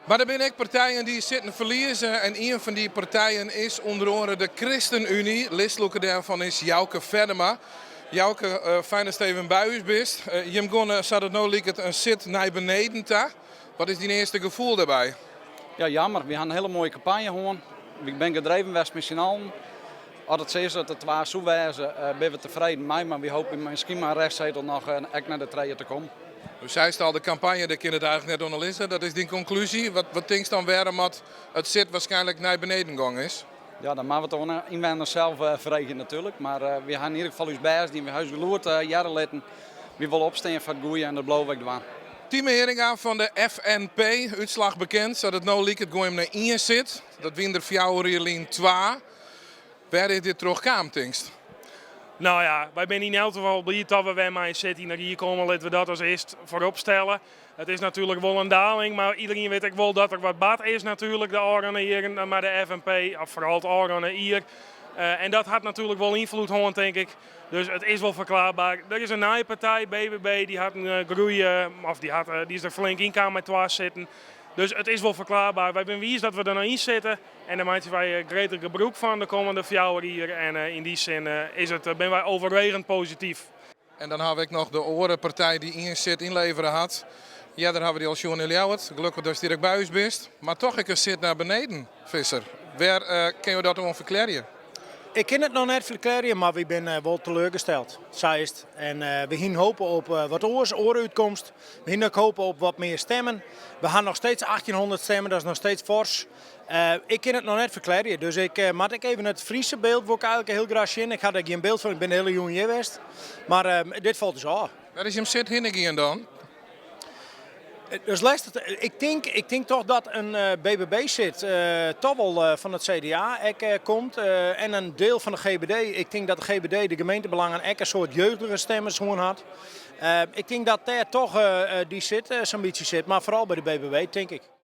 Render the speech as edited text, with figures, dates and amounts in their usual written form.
Mar der binne ek partijen dy't sitten ferlieze en ien fan dy partijen is ûnder oare de ChristenUnie. Listlûker dêrfan is Jouke Feddema. Jouke, fijn datst even by ús bist. Jim geane, sa't it no liket, in sit nei beneden ta. Wat is dyn earste gefoel dêrby? Ja, jammer. Wy ha in hiele moaie kampanje hân. Wy binne gedreven west mei syn allen. As it sa is dat it twa soe wêze, binne we tefreden mei, mar wy hoopje miskien mei in restsetel noch ek nei de trije te kommen. Do seist al, de kampanje, dêr kin it eigentlik net oan lizze. Dat is dyn konklúzje. Wat tinkst dan wêrom at it sit waarskynlik nei beneden gong is? Ja, dan moatte we it oan de ynwenners sels freegje natuerlik. Mar wy ha yn ieder gefal ús bêst dien, wy ha ús gelûd hearre litten. Wy wolle opstean foar it goede en dat bliuwe we ek dwaan. Tieme Heeringa fan de FNP, útslach bekend. Sa't it no liket gean jim nei ien sit. Dat wiene der 4 jier lyn twa. Wêr is dit troch kaam, tinkst? No ja, wy binne yn elk gefal bliid dat we wer mei in sit yn de rie komme. Litte we dat as earst foarop stelle. It is natuerlik wol in daling, mar iderien wit ek wol dat der wat bard is natuerlik de ôfrûne jierren mei de FNP, of foaral it ôfrûne jier. En dat hat natuerlik wol ynfloed hân, tink ik. Dus it is wol ferklaarbaar. Der is in nije partij, BBB, dy hat in groei, of dy hat, dy is der flink yn kaam mei twa sitten. Dus it is wol ferklaarbaar. Wy binne wiis dat we der noch yn sitte en dêr meitsje wy gretig gebrûk fan de kommende 4 jier. En yn dy sin is it, binne wy overwegend posityf. En dan hawwe we ek noch de oare partij dy't ien sit ynlevere hat. Earder hawwe we dy al sjoen yn Ljouwert. Gelokkich datst hjir ek by ús bist. Mar toch ek in sit nei beneden, Visser. Wêr kinne jo dat oan ferklearje? Ik kin it noch net ferklearje, mar wy binne wol teleurgesteld, sa is it. En we hienen hope op wat oars, oare útkomst. We hienen ek hope op wat mear stemmen. We ha noch steeds 1800 stemmen, dat is noch steeds fors. Ik kin it noch net ferklearje, dus ik moat ek even it Friese byld wol ik eigentlik hiel graach sjen. Ik ha der gjin byld fan, ik bin de hiele jûn hjir west. Mar dit falt ús ôf. Wêr is jim sit hinne gien dan? Dat is lestich. Ik tink toch dat in BBB-sit toch wol fan it CDA ek komt. En in diel fan de GBD. Ik tink dat de GBD, de gemeentebelangen, ek in soad jeugdige stemmers hân hat. Ik tink dat dêr toch dy sit sa'n bytsje sit. Mar foaral by de BBB, tink ik.